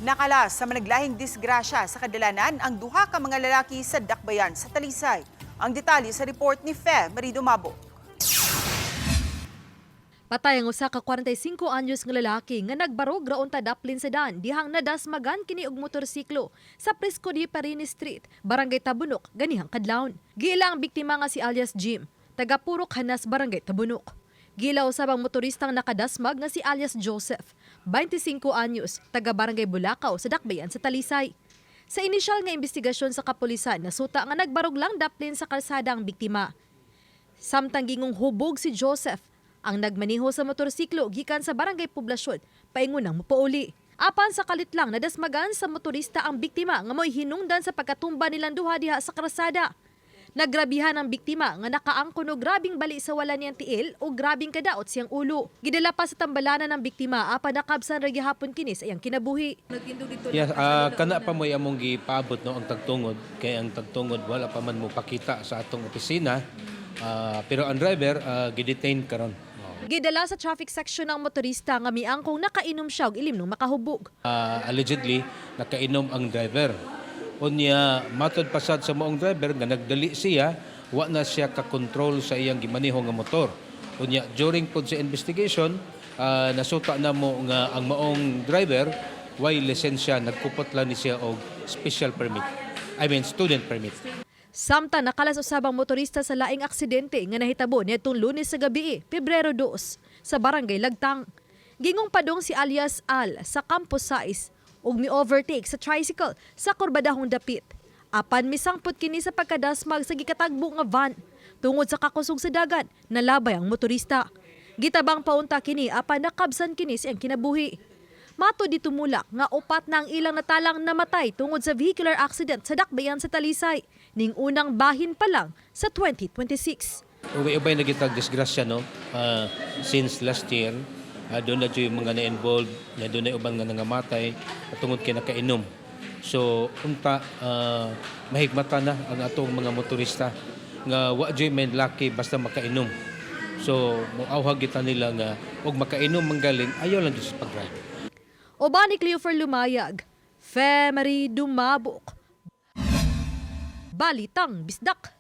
Nakalas sa managlahing disgrasya sa kadalanan ang duha ka mga lalaki sa Dakbayan sa Talisay. Ang detalye sa report ni Fe Marie Dumabo. Patay ang usa ka 45 anyos nga lalaki nga nagbarog ra unta daplin sa daan dihang nadasmagan kini og motorsiklo sa Prisco de Parini Street, Barangay Tabunok, ganihang kadlawon. Giila ang biktima nga si alias Jim, taga Purok Hanas, Barangay Tabunok. Giila usab ang motoristang nakadasmag nga si alias Joseph, 25 anyos, taga Barangay Bulacau sa Dakbayan sa Talisay. Sa inisyal nga investigasyon sa kapulisan, nasuta nga nagbarog lang daplin sa kalsada ang biktima. Samtang gingong hubog si Joseph, ang nagmaniho sa motorsiklo gikan sa Barangay Poblasyon, paingon ang mopauli. Apan sa kalit lang nadasmagan sa motorista ang biktima nga mo'y hinungdan sa pagkatumba nilang duha diha sa krasada. Nagrabihan ang biktima nga nakaangkon og grabing bali sa wala niyang tiil o grabing kadaot siyang ulo. Gidala pa sa tambalanan ng biktima apan nakabsan ra gihapon kini sa iyang kinabuhi. Yes, kana pa mo'y among gipaabot, no, ang tagtungod kay ang tagtungod wala pa man mo pakita sa atong opisina. Pero ang driver gidetain karon. Gidala sa traffic section ang motorista nga miangkong nakainom siya og ilim nung makahubog. Allegedly nakainom ang driver. Unya matod pasad sa maong driver nga nagdali siya, wa na siya ka-control sa iyang gimaniho nga motor. Unya during pod sa investigation, nasuta na mo nga ang maong driver way lisensya, nagkupot lang ni siya og special permit. I mean student permit. Samtang nakalas usab ang motorista sa laing aksidente nga nahitabo niadtong Lunes sa gabi, Pebrero 2, sa Barangay Lagtang. Gingong padong si alias Al sa Campos 6 ug mi-overtake sa tricycle sa kurbadahong dapit. Apan misangpot kini sa pagkadasmag sa gikatagbo nga van. Tungod sa kakusog sa dagan, nalabay ang motorista. Gitabang paunta kini apan nakabsan kini sa iyang kinabuhi. Matod tumulak nga upat na ang ilang natalang namatay tungod sa vehicular accident sa Dakbayan sa Talisay ning unang bahin pa lang sa 2026. Ubay-ubay na kitag disgrasya, no, since last year, doon na yung mga na-involved na doon na uban nga nangamatay at tungod kay nakainom. So unta mahigmata na ang atong mga motorista nga wa jud may lucky basta makainom. So moawhag kita nila nga og makainom manggaling, ayaw lang jud sa pag-drive. Uban ni Cleofer Lumayag, Femery Dumabok. Balitang Bisdak.